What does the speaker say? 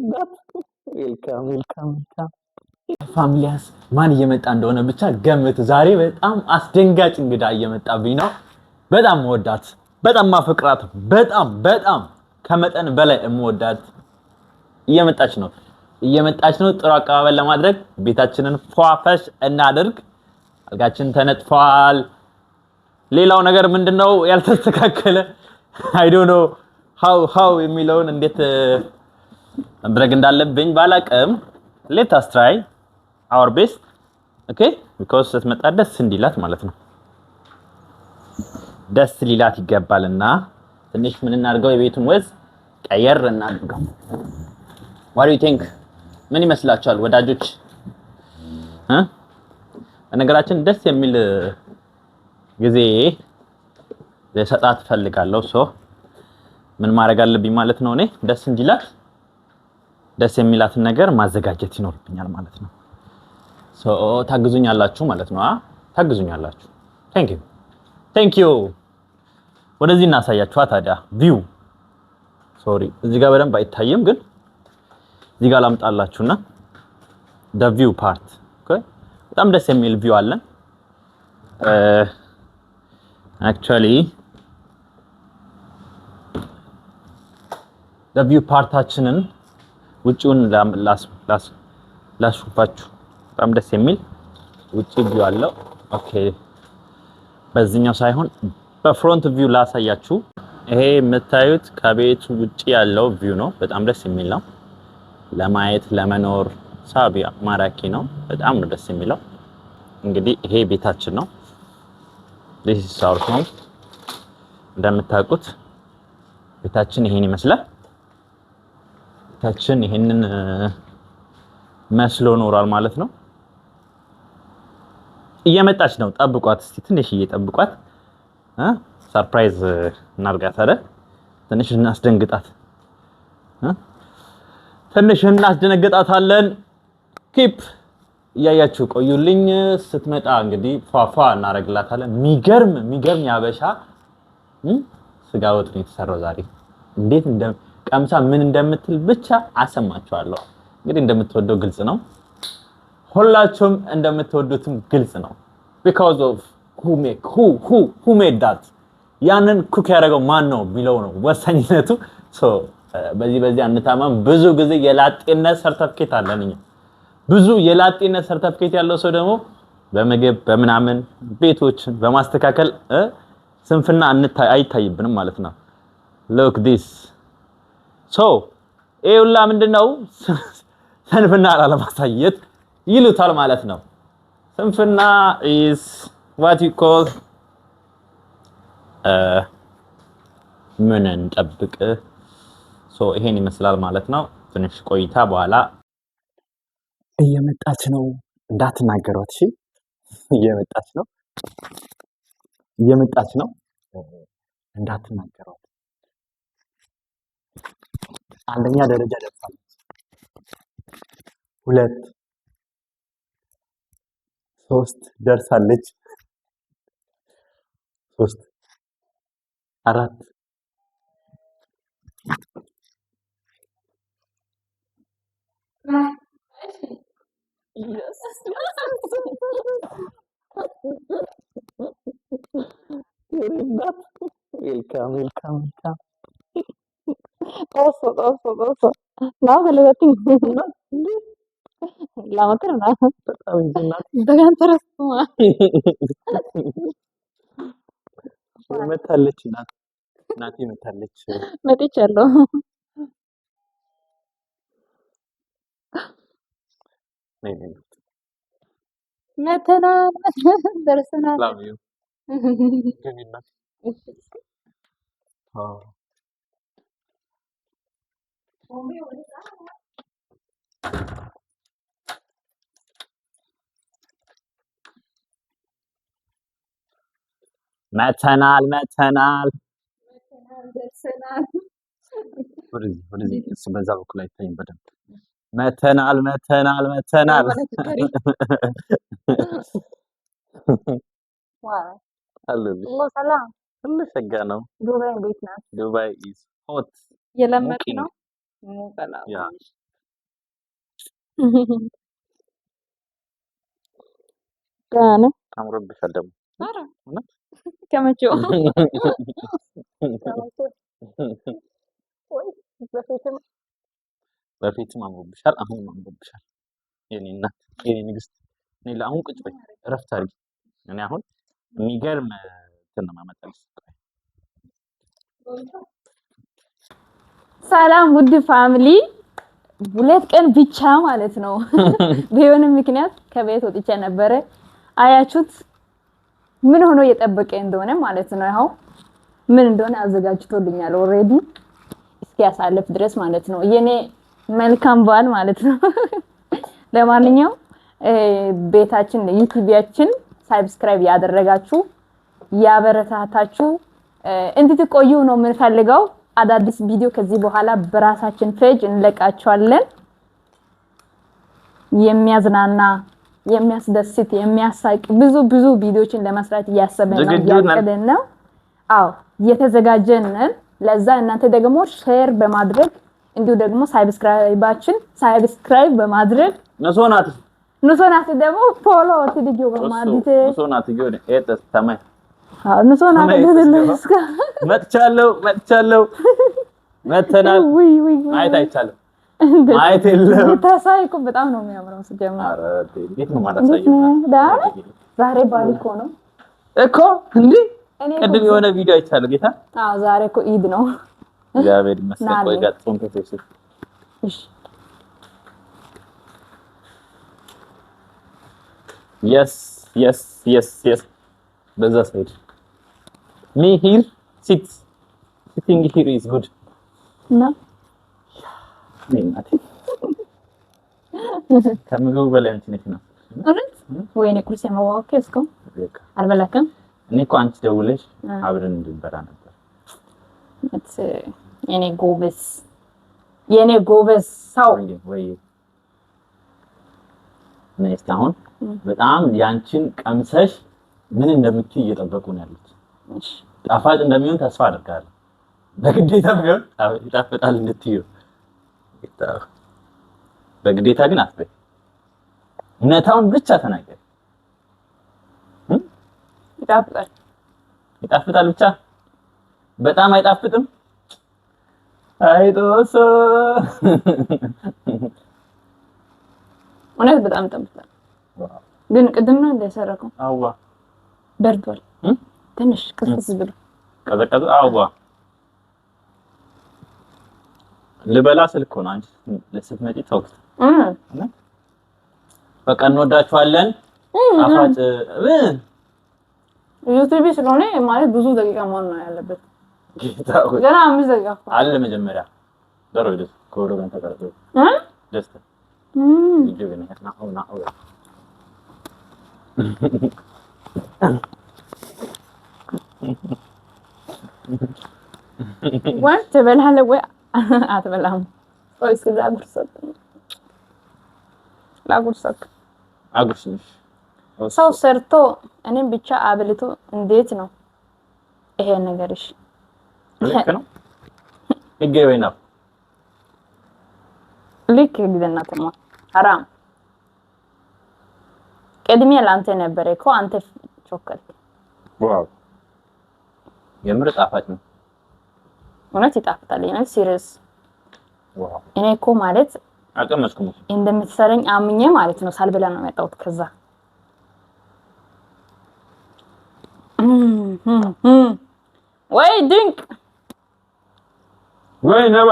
Welcome, welcome, welcome, familias። ማን እየመጣ እንደሆነ ብቻ ገምቱ። ዛሬ በጣም አስደንጋጭ እንግዳ እየመጣብኝ ነው። በጣም መወዳት፣ በጣም ማፈቅራት፣ በጣም በጣም ከመጠን በላይ የምወዳት እየመጣች ነው፣ እየመጣች ነው። ጥሩ አቀባበል ለማድረግ ቤታችንን ፏፈሽ እናድርግ። አልጋችን ተነጥፏል። ሌላው ነገር ምንድነው ያልተስተካከለ? I don't know how የሚለውን እንዴት ማድረግ እንዳለብኝ ባላቅም let us try our best, okay, because ስትመጣ ደስ እንዲላት ማለት ነው። ደስ ሊላት ይገባልና ትንሽ ምን እናድርገው? የቤቱን ወዝ ቀየር እናድርገው። What do you think? ምን ይመስላችኋል ወዳጆች? እ በነገራችን ደስ የሚል ጊዜ ልሰጣት እፈልጋለሁ። So ምን ማድረግ አለብኝ ማለት ነው? እኔ ደስ እንዲላት ደስ የሚላትን ነገር ማዘጋጀት ይኖርብኛል ማለት ነው። So ታግዙኛላችሁ ማለት ነው። ታግዙኛላችሁ። Thank you, thank you። ወደዚህ እናሳያችኋ ታዲያ view። Sorry፣ እዚህ ጋር በደንብ አይታይም፣ ግን እዚህ ጋር ላምጣላችሁና the view part። Okay፣ በጣም ደስ የሚል view አለን። Actually the view part ኣችንን ውጪውን ላስሹፋችሁ። በጣም ደስ የሚል ውጪ view አለው። Okay፣ በዚህኛው ሳይሆን በ front view ላሳያችሁ። ይሄ የምታዩት ከቤቱ ውጪ ያለው view ነው። በጣም ደስ የሚል ነው። ለማየት ለመኖር ሳቢ ማራኪ ነው። በጣም ነው ደስ የሚለው። እንግዲህ ይሄ ቤታችን ነው። This is our home። እንደምታውቁት ቤታችን ይሄን ይመስላል። ቤታችን ይሄንን መስሎ ኖሯል ማለት ነው። እየመጣች ነው። ጠብቋት እስቲ፣ ትንሽዬ ጠብቋት። Surprise እናርጋት አይደል? ትንሽ እናስደንግጣት፣ ትንሽ እናስደነግጣታለን። Keep እያያችሁ ቆዩልኝ። ስትመጣ እንግዲህ ፏፏ እናደርግላታለን። የሚገርም የሚገርም ያበሻ ስጋ ወጥ ነው የተሰራው ዛሬ። እንዴት እንደ ቀምሳ ምን እንደምትል ብቻ አሰማችኋለሁ። እንግዲህ እንደምትወደው ግልጽ ነው። ሁላችሁም እንደምትወዱትም ግልጽ ነው። Because of who made that፣ ያንን cook ያደረገው ማን ነው የሚለው ነው ወሳኝነቱ። So በዚህ በዚህ አንታማም። ብዙ ጊዜ የላጤነት ሰርተፍኬት አለን እኛ። ብዙ የላጤነት ሰርተፍኬት ያለው ሰው ደግሞ በምግብ በምናምን ቤቶችን በማስተካከል ስንፍና አይታይብንም ማለት ነው። Look this. So ይሄ ሁላ ምንድነው? ስንፍና ላለማሳየት ይሉታል ማለት ነው። ስንፍና is what you call ምን እንጠብቅ። So ይሄን ይመስላል ማለት ነው። ትንሽ ቆይታ በኋላ እየመጣች ነው፣ እንዳትናገሯት እሺ። እየመጣች ነው፣ እየመጣች ነው፣ እንዳትናገሯት። አንደኛ ደረጃ ደርሳለች። ሁለት፣ ሶስት ደርሳለች። ሶስት፣ አራት። Welcome, welcome, welcome. Oso, oso, oso. ናው ገለበቲ ላመክር ና በጣም እንጂ እናት። በጋን ተረስቱማ። መታለች እናት፣ እናቴ መታለች። መጥቻለሁ። ነይ ነይ። መተናል፣ ደርሰናል። Love you። ግቢ እናት። አዎ። መተናል መተናል። ደርሰናል። ወደዚህ ወደዚህ፣ እሱ በዛ በኩል አይታይም በደንብ። መተናል መተናል መተናል። አለሁልሽ። ሰላም። ሁሉ ሸጋ ነው። ዱባይ እንዴት ናት? ዱባይ is hot. እየለመድክ ሙቂንግ። ነው? ሙቀላ። Yeah. ደህና ነህ? አምሮብሻል ደግሞ። ኧረ። እውነት? ከመቼው ወይ በፊትም። በፊትም አምሮብሻል፣ አሁንም አምሮብሻል። የኔ እናት፣ የኔ ንግስት። እኔ ለአሁን ቁጭ በይ፣ እረፍት አድርጊ። እኔ አሁን የሚገርም እንትን ነው የማመጣልሽ። ሰላም ውድ family፣ 2 ቀን ብቻ ማለት ነው። በየሆነ ምክንያት ከቤት ወጥቼ ነበረ። አያችሁት ምን ሆኖ እየጠበቀ እንደሆነ ማለት ነው። ያው ምን እንደሆነ አዘጋጅቶልኛል already እስኪያሳልፍ ድረስ ማለት ነው። የኔ መልካም ባል ማለት ነው። ለማንኛውም ቤታችን ዩቲዩቢያችን subscribe ያደረጋችሁ ያበረታታችሁ እንድትቆዩ ነው የምንፈልገው። አዳዲስ ቪዲዮ ከዚህ በኋላ በራሳችን page እንለቃቸዋለን። የሚያዝናና፣ የሚያስደስት፣ የሚያሳቅ ብዙ ብዙ ቪዲዮችን ለመስራት እያሰብን ነው፣ ዝግጁ ነን። እያቀድን ነው። አዎ፣ እየተዘጋጀን ነን። ለዛ እናንተ ደግሞ share በማድረግ እንዲሁ ደግሞ subscribe ኣችን subscribe በማድረግ ንሶናት። ንሶናት ደግሞ follow ትድጊ በማድረግ። ንሶናት ጊዮን ኤጠስ ተማይ። አዎ፣ ንሶናት። ተማይ። መጥቻለሁ፣ መጥቻለሁ፣ መተናል። ውይ ውይ! ማየት አይቻልም፣ ማየት የለም። ታሳይ እኮ በጣም ነው የሚያምረው ሲጀምር። ኧረ እንዴት ነው የማላሳየው? እንዴት ነህ? ደህና ነህ? ዛሬ ባል እኮ ነው። እኮ እንዴ! እኔ እኮ ቅድም የሆነ ቪዲዮ አይቻለሁ ጌታ። አዎ፣ ዛሬ እኮ ኢድ ነው። እግዚአብሔር ይመስገን። ናለ። ቆይ ጋር ጾም ተፈሽ። እሺ። Yes, በዛ side me here sit, sitting here is good. እና እናቴ፣ ከምግቡ በላይ አንቺ ነሽ ነው። እውነት? ወይኔ ቁርስ የመዋወቅ እስኮ አልበላክም? እኔ እኮ አንቺ ደውለሽ አብረን እንድንበላ ነበር። እውነት የኔ ጎበዝ፣ የኔ ጎበዝ ሰው። ወይ ወይ፣ እኔ እስኪ አሁን በጣም ያንቺን ቀምሰሽ ምን እንደምትይ እየጠበቁ ነው ያሉት። እሺ። ጣፋጭ እንደሚሆን ተስፋ አድርጋለሁ። በግዴታ ቢሆን ይጣፍጣል እንድትዩ፣ በግዴታ ግን አትበይ። እውነታውን ብቻ ተናገሪ። ይጣፍጣል። ይጣፍጣል ብቻ፣ በጣም አይጣፍጥም። አይጦሶ። እውነት በጣም ይጣፍጣል። ግን ቅድም ነው እንደሰረከው። አዋ። በርዷል። ትንሽ ቅዝቅዝ ብሎ። ቀዘቀዘ። አዋ፣ ልበላ ስልክ ነው አንቺ ስትመጪ ተውኩት። በቃ እንወዳችኋለን። ጣፋጭ ዩቲዩብ ስለሆነ ማለት ብዙ ደቂቃ መሆን ነው ያለበት። ጌታ ሆይ። ገና 5 ደቂቃ እኮ። አለ መጀመሪያ ደሮ ደስ ከወሮ ጋር ተቀርጾ ደስታ ቪዲዮ ግን ናው ናው። ወይ ትበላለህ ወይ አትበላም። ቆይ እስኪ ላጉርሰክ፣ ላጉርሰክ። አጉርስሽ። ሰው ሰርቶ እኔም ብቻ አብልቶ እንዴት ነው ይሄ ነገርሽ? ልክ ነው። ህጌ ወይ ነው። ልክ ግደናተማ ሐራም ቅድሚያ ለአንተ ነበረ እኮ፣ አንተ ቾከልክ። Wow፣ የምር ጣፋጭ ነው። እውነት ይጣፍጣል። እውነት serious። Wow. እኔ እኮ ማለት አልቀመስኩም። እንደምትሰረኝ አምኜ ማለት ነው ሳልበላ ነው የመጣሁት። ከዛ ወይ ድንቅ! ወይ ነባ!